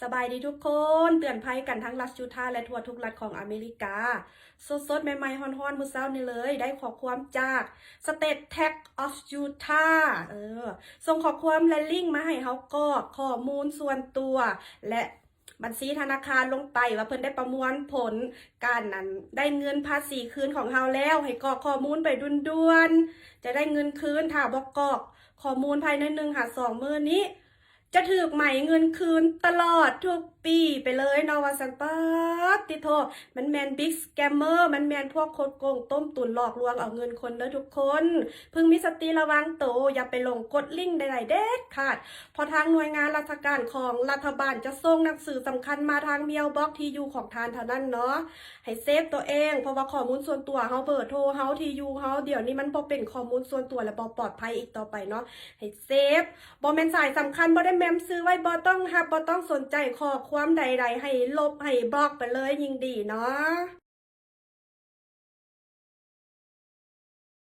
ສະບາຍດີທຸກຄົນ, ເຕືອນໄພກັນທັງລັດຢູທາ ແລະ ທົ່ວທຸກລັດຂອງອາເມລິກາ. ສົດໆ ໃໝ່ໆ ຮ້ອນໆ ມື້ເຊົ້ານີ້ເລີຍ, ໄດ້ຂໍ້ຄວາມຈາກ State Tax of Utah ເອີ ສົ່ງຂໍ້ຄວາມ ແລະ ລິ້ງມາໃຫ້ເຮົາກອກຂໍ້ມູນສ່ວນຕົວ ແລະ ບັນຊີທະນາຄານລົງໄປ ວ່າເພິ່ນໄດ້ປະມວນຜົນການນັ້ນ ໄດ້ເງິນພາສີຄືນຂອງເຮົາແລ້ວ, ໃຫ້ກອກຂໍ້ມູນໄປດ່ວນໆ ຈະໄດ້ເງິນຄືນ. ຖ້າບໍ່ກອກຂໍ້ມູນພາຍໃນໜຶ່ງຫາສອງມື້ນີ້ ຈະຖືກໄໝເງິນຄືນຕະຫຼອດທຸກປີໄປເລີຍເນາະ ວ່າຊັ້ນ. ປາດຕິໂທ ມັນແມ່ນ big scammer ມັນແມ່ນພວກຄົນໂກງຕົ້ມຕຸນຫຼອກລວງເອົາເງິນຄົນເດີທຸກຄົນ. ເພິ່ງມີສະຕິລະວັງໂຕ, ຢ່າໄປຫຼົງກົດລິ້ງໃດໆເດັດຂາດ, ເພາະທາງໜ່ວຍງານລາຊະການຂອງລັດຖະບານຈະສົ່ງໜັງສືສຳຄັນມາທາງ mailbox ທີ່ຢູ່ຂອງທ່ານເທົ່ານັ້ນເນາະ. ໃຫ້ເຊຟຕົວເອງ, ເພາະວ່າຂໍ້ມູນສ່ວນຕົວເຮົາ, ເບີໂທເຮົາ, ທີ່ຢູ່ເຮົາ, ດຽວນີ້ມັນບໍ່ເປັນຂໍ້ມູນສ່ວນຕົວ ແລະ ບໍ່ປອດໄພອີກຕໍ່ໄປເນາະ. ໃຫ້ເຊຟ, ບໍ່ແມ່ນສາຍສຳຄັນ, ບໍ່ໄດ້ແມ່ນຊື່ໄວ້, ບໍ່ຕ້ອງຮັບ, ບໍ່ຕ້ອງສົນໃຈຂໍ້ຄວາມໃດໆ, ໃຫ້ລົບ, ໃຫ້ບລັອກໄປເລີຍ, ຍິ່ງດີເນາະ.